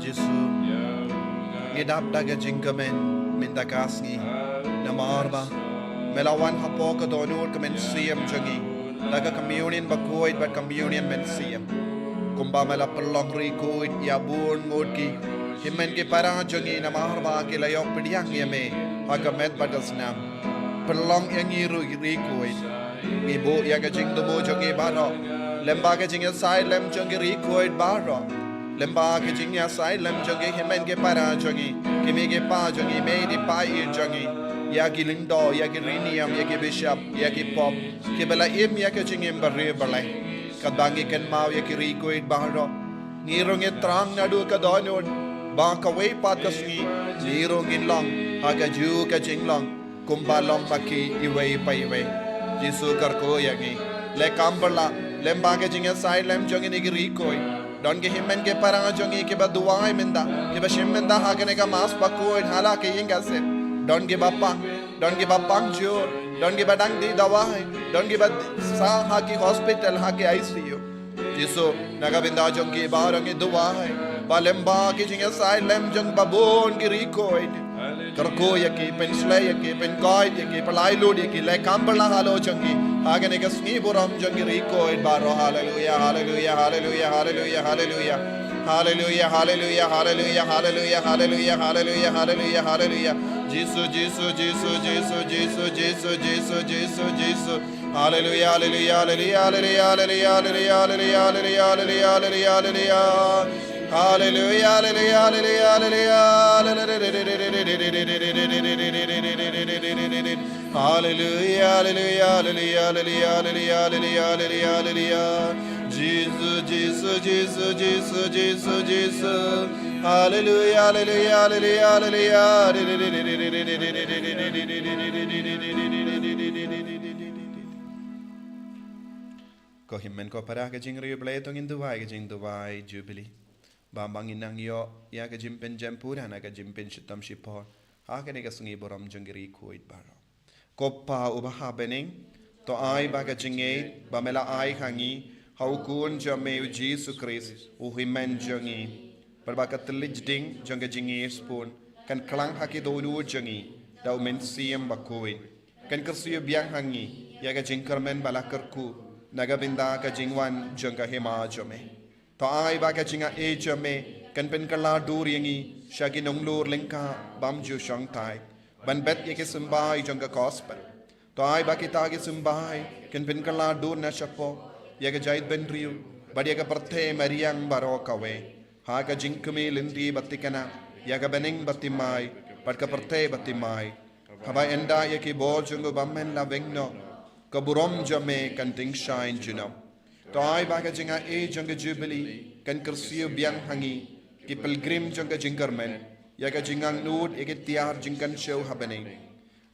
Jisu, ngi dap da ka jingkmen mynta ka sngi, namar ba me la wan hapoh ka dohnud ka mynsiem jong ngi da ka communion bakhuid bad communion mynsiem. Kumba me la pynlong riewkhuid ïa bun ngut ki hynmen ki para jong ngi, namar ba ki la ïoh pdiang ïa me ha ka met bad ka snam. Pynlong ïa ngi ruh riewkhuid. Ngi buh ïa ka jingthmu jong ngi baroh lyngba ka jingïasaid lem jong ki riewkhuid baroh, lyngba ka jingïasaid lem jong ki hynmen ki para jong ngi, ki mei ki pa jong ngi, mei ki pa ïeit jong ngi, ïa ki lyngdoh, ïa ki riewniam, ïa ki bishop, ïa ki pop, kiba la im ïa ka jingim ba riewblei. Katba ngi kynmaw ïa ki riewkhuid baroh, ngi ruh ngi thrang naduh ka dohnud ba kawei pat ka sngi ngi ruh ngin long ha kajuh ka jinglong kumba long ma ki iwei pa iwei. Jisu, kyrkhu ïa ngi. Leh kam pyrshah lyngba ka jingïasaid lem jong ngi ki riewkhuid. Don ki hynmen ki para jong ngi kiba duwai mynta, kiba shim mynta ha kane ka Mass bakhuid ha la ka ïing ka sem. Don kiba pang, don kiba pang jur, don kiba dang dih dawai, don kiba sah ha ki hospital, ha ki I C U. Jisu, na ka bynta jong ki baroh ngi duwai ba lyngba ki jingïasaid lem jong ba bun ki riewkhuid, kyrkhu ïa ki, pynshlei ïa ki, pynkoit ïa ki, pynlait lut ïa ki, leh kam pyrshah halor jong ki ha kane ka sngi burom jong ki riewkhuid baroh. Haleluia, haleluia, haleluia, haleluia, haleluia. Haleluia, haleluia, haleluia, haleluia, haleluia, haleluia, haleluia, haleluia. Jisu, Jisu, Jisu, Jisu, Jisu, Jisu, Jisu, Jisu. Haleluia, haleluia, haleluia, haleluia. Haleluia, haleluia, haleluia, haleluia, haleluia. Haleluia, haleluia, haleluia, haleluia. Haleluia, haleluia, haleluia, haleluia, haleluia, haleluia, haleluia. Jisu, Jisu, Jisu, Jisu, Jisu, Jisu. Haleluia, haleluia, haleluia, haleluia. Ko hynmen ko para ka jingriewblei, to ngin duwai ka jingduwai Jubili. Ba ma ngin nang ïoh ïa ka jingpynjem pura na ka jingpynshitom shipor ha kane ka sngi burom jong ki riewkhuid baroh. Ko Pa uba ha bneng, to ai ba ka jingngeit ba me la ai ha ngi ha u Khun jong me u Jisu Khrist, u Hynmen jong ngi, bad ba ka thylliej ding jong ka jingngeit shibun kan klang ha ki dohnud jong ngi da u Mynsiem Bakhuid. Kan kyrsiew biang ha ngi ïa ka jingkyrmen ba la kyrkhu na ka bynta ka jingwan jong ka Hima jong me. To ai ba ka jingaiei jong me kan pynkylla dur ïa ngi sha ki nonglor lyngkha bym ju shong thait ban bet ïa ki symbai jong ka Gospel. To ai ba kita ki symbai kan pynkylla dur na shapoh ïa ka jaitbynriew bad ïa ka pyrthei mariang baroh kawei, ha ka jingkmie lynti ba thikna ïa ka bneng ba thymmai bad ka pyrthei ba thymmai. Haba ynda ïa ki bor jong u Bymman la weng noh, ka burom jong me kan tyngshaiñ junom. To ai ba ka jingaiei jong ka Jubili kan kyrsiew biang ha ngi ki pilgrim jong ka jingkyrmen ïa ka jingangnud ïa ki tiar jingkynshew ha bneng.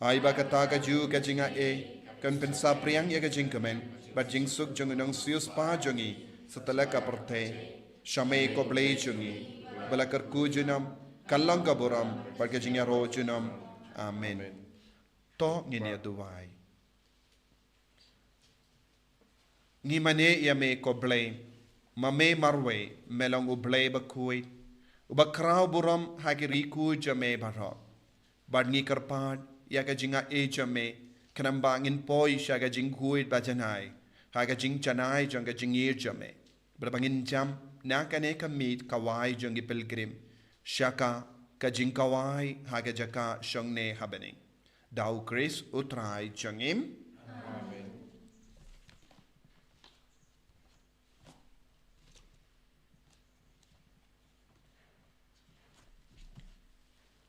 Ai ba kata kajuh ka jingaiei kan pynsaphriang ïa ka jingkmen bad jingsuk jong u nongsiewspah jong ngi satlak ka pyrthei. Sha me ko Blei jong ngi ba la kyrkhu junom, kan long ka burom bad ka jingïaroh junom. Amen. To ngin ïa duwai. Ngi mane ïa me ko Blei, ma me marwei me long u Blei bakhuid, uba khraw burom ha ki riewkhuid jong me baroh. Bad ngi kyrpad ïa ka jingaiei jong me khnang ba ngin poi sha ka jingkhuid ba janai ha ka jingjanai jong ka jingïeit jong me, bad ba ngin jam na kane ka miet kawei jong ki pilgrim sha ka, ka jingkawei ha ka jaka shongne ha bneng. Da u Khrist u Trai jong ngi. Amen.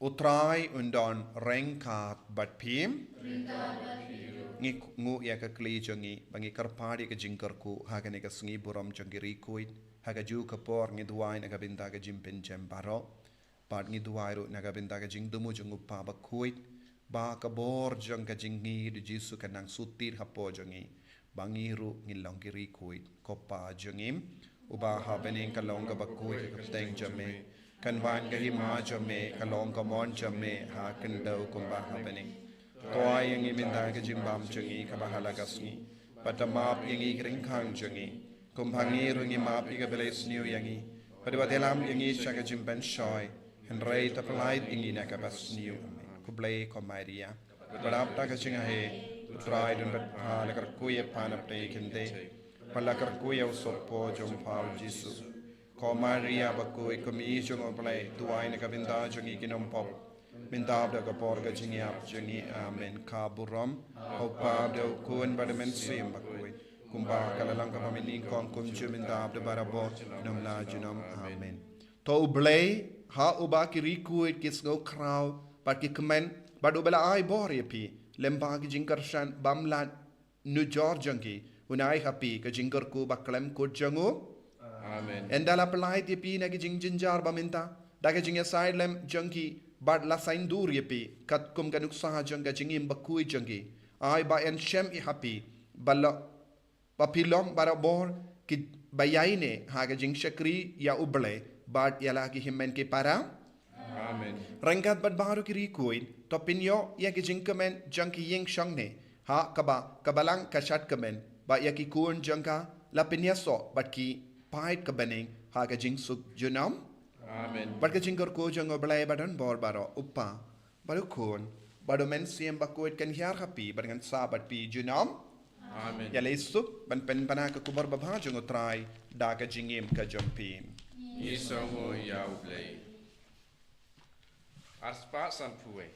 U Trai un don ryngkat bad phi. Ngi nguh ïa ka kli jong ngi ba ngi kyrpad ïa ka jingkyrkhu ha kane ka sngi burom jong ki riewkhuid. Ha kajuh ka por ngi duwai na ka bynta ka jingpynjem baroh. Bad ngi duwai ruh na ka bynta ka jingthmu jong u Kpa bakhuid, ba ka bor jong ka jingngeit u Jisu kan nang sutih hapoh jong ngi, ba ngi ruh ngin long ki riewkhuid. Ko Pa jong ngi uba ha bneng, kan long kaba khuid ka kyrteng jong me, kan wan ka hima jong me, kan long ka mon jong me ha khyndew kumba ha bneng. To ai ïa ngi mynta ka jingbam jong ngi kaba ha la ka sngi, bad to map ïa ngi ki ryngkang jong ngi, kumba ngi ruh ngi map ïa kiba la isniew ïa ngi. Bad wat ïalam ïa ngi sha ka jingpynshoi, hynrei to pyllait ïa ngi na kaba sniew. Amen. Khublei ko Maria, ba dap da ka jingaiei, U Trai u don bad pha. La kyrkhu ïa pha na pdeng ki kynthei, bad la kyrkhu ïa u sohpop jong pha U Jisu. Ko Maria bakhuid, ko Mei jong U Blei, duwai na ka bynta jong ngi ki nongpop, mynta bad ha ka por ka jingïap jong ngi. Amen. Ka burom ha U Kpa bad ha U Khun bad ha U Mynsiem Bakhuid, kumba ka la long kaba mynnyngkong, kumjuh, mynta bad barabor, junom la junom. Amen. To U Blei, ha uba ki riewkhuid ki sngew khraw bad ki kmen, bad uba la ai bor ïa phi lyngba ki jingkyrshan bymlait nujor jong ki, un ai ha phi ka jingkyrkhu ba khlem kut jong u. Amen. Ynda la pyllait ïa phi na ki jingjynjar ba mynta da ka jingïasaid lem jong ki, bad la saindur ïa phi katkum ka nuksa jong ka jingim bakhuid jong ki, ai ba yn shem ïa ha phi ba lo, ba phi long barabor kiba ïaineh ha ka jingshakri ïa U Blei bad ïa la ki hynmen ki para. Amen. Ryngkat bad baroh ki riewkhuid, to pynïoh ïa ki jingkmen jong ki ïing shongneh ha kaba ka balang ka shadkmen, bad ïa ki khun jong ka la pynïasoh bad ki pait ka bneng ha ka jingsuk junom. Amen. Bad ka jingkyrkhu jong U Blei ba don bor baroh, U Kpa bad U Khun bad U Mynsiem Bakhuid, kan hiar ha phi bad kan sah bad phi junom. Amen. Ïaleh suk ban pynbna ka khubor babha jong U Trai da ka jingim ka jong phi. Ngi sngewnguh ïa U Blei. Arspah sanphew wei.